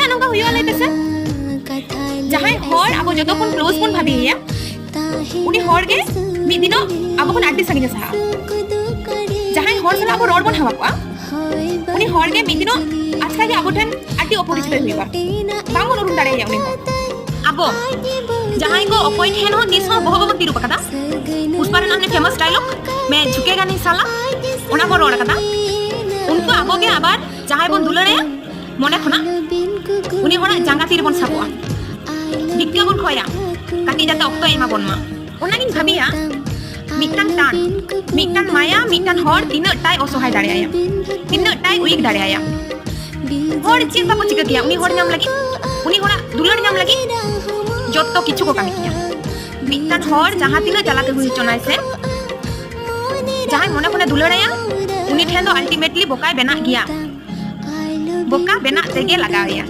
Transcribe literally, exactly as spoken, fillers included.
ᱪᱮᱫᱟᱜ ᱱᱚᱝᱠᱟ ᱦᱩᱭᱩᱜᱼᱟ ᱞᱟᱹᱭ ᱯᱮᱥᱮ? ᱡᱟᱦᱟᱸᱭ ᱦᱚᱲ ᱟᱵᱚ ᱡᱚᱛᱚ ᱠᱷᱚᱱ ᱠᱞᱳᱡᱽ ᱵᱚᱱ ᱵᱷᱟᱵᱤᱭᱮᱭᱟ, ᱩᱱᱤ ᱦᱚᱲ ᱜᱮ ᱢᱤᱫ ᱫᱤᱱᱚᱜ ᱟᱵᱚ ᱠᱷᱚᱱ ᱟᱹᱰᱤ ᱥᱟᱺᱜᱤᱧᱮ ᱥᱟᱦᱟᱜᱼᱟ᱾ ᱡᱟᱦᱟᱸᱭ ᱦᱚᱲ ᱥᱟᱞᱟᱜ ᱟᱵᱚ ᱨᱚᱲ ᱵᱚᱱ ᱦᱮᱣᱟ ᱠᱚᱜᱼᱟ, ᱩᱱᱤ ᱦᱚᱲ ᱜᱮ ᱢᱤᱫ ᱫᱤᱱᱚᱜ ᱟᱪᱠᱟ ᱜᱮ ᱟᱵᱚ ᱴᱷᱮᱱ ᱟᱹᱰᱤ ᱚᱯᱚᱨᱤᱪᱤᱛᱚᱭ ᱦᱩᱭᱩᱜᱼᱟ᱾ ᱵᱟᱝᱵᱚᱱ ᱩᱨᱩᱢ ᱫᱟᱲᱮᱭᱟᱭᱟ ᱩᱱᱤ ᱦᱚᱲ᱾ ᱟᱵᱚ ᱡᱟᱦᱟᱸᱭ ᱠᱚ ᱚᱠᱚᱭ ᱴᱷᱮᱱ ᱦᱚᱸ ᱛᱤᱥ ᱦᱚᱸ ᱵᱚᱦᱚᱜ ᱵᱟᱵᱚᱱ ᱛᱤᱨᱩᱵ ᱟᱠᱟᱫᱟ, ᱯᱩᱥᱯᱟ ᱨᱮᱱᱟᱜ ᱚᱱᱮ ᱯᱷᱮᱢᱟᱥ ᱰᱟᱭᱞᱚᱜ, "ᱢᱮ ᱡᱷᱩᱠᱮᱜᱟ ᱱᱤ ᱥᱟᱞᱟ", ᱚᱱᱟ ᱵᱚᱱ ᱨᱚᱲ ᱟᱠᱟᱫᱟ᱾ ᱩᱱᱠᱩ ᱟᱵᱚ ᱜᱮ ᱟᱵᱟᱨ ᱡᱟᱦᱟᱸᱭ ᱵᱚᱱ ᱫᱩᱞᱟᱹᱲᱟᱭᱟ ᱢᱚᱱᱮ ᱠᱷᱚᱱᱟᱜ, ᱩᱱᱤ ᱦᱚᱲᱟᱜ ᱡᱟᱸᱜᱟ ᱛᱤ ᱨᱮᱵᱚᱱ ᱥᱟᱵᱚᱜᱼᱟ, ᱵᱷᱤᱠᱠᱟ ᱵᱚᱱ ᱠᱷᱚᱭᱟ, ᱠᱟᱹᱴᱤᱡ ᱡᱟᱛᱮ ᱚᱠᱛᱚᱭ ᱮᱢᱟ ᱵᱚᱱ ᱢᱟ᱾ ᱚᱱᱟᱜᱤᱧ ᱵᱷᱟᱹᱵᱤᱭᱟ, ᱢᱤᱫᱴᱟᱝ ᱴᱟᱱ, ᱢᱤᱫᱴᱟᱝ ᱢᱟᱭᱟ, ᱢᱤᱫᱴᱟᱝ ᱦᱚᱲ ᱛᱤᱱᱟᱹᱜ ᱴᱟᱭ ᱚᱥᱚᱦᱟᱭ ᱫᱟᱲᱮᱭᱟᱭᱟ, ᱛᱤᱱᱟᱹᱜ ᱴᱟᱭ ᱩᱭᱤᱠ ᱫᱟᱲᱮᱭᱟᱭᱟ᱾ ᱦᱚᱲ ᱪᱮᱫ ᱵᱟᱠᱚ ᱪᱤᱠᱟᱹ ᱠᱮᱭᱟ ᱩᱱᱤ ᱦᱚᱲ ᱧᱟᱢ ᱞᱟᱹᱜᱤᱫ? ᱩᱱᱤ ᱦᱚᱲᱟᱜ ᱫᱩᱞᱟᱹᱲ ᱧᱟᱢ ᱞᱟᱹᱜᱤᱫ ᱡᱚᱛᱚ ᱠᱤᱪᱷᱩ ᱠᱚ ᱠᱟᱹᱢᱤ ᱠᱮᱭᱟ᱾ ᱢᱤᱫᱴᱟᱝ ᱦᱚᱲ ᱡᱟᱦᱟᱸ ᱛᱤᱱᱟᱹᱜ ᱪᱟᱞᱟᱠ ᱮ ᱦᱩᱭ ᱦᱚᱪᱚᱱᱟᱭ ᱥᱮ, ᱡᱟᱦᱟᱸᱭ ᱢᱚᱱᱮ ᱠᱷᱚᱱᱮ ᱫᱩᱞᱟᱹᱲᱟᱭᱟ, ᱩᱱᱤ ᱴᱷᱮᱱ ᱫᱚ ultimately ᱵᱚᱠᱟᱭ ᱵᱮᱱᱟᱜ ᱜᱮᱭᱟ᱾ ᱵᱚᱠᱟ ᱵᱮᱱᱟᱜ ᱛᱮᱜᱮ ᱞᱟᱜᱟᱣᱮᱭᱟ᱾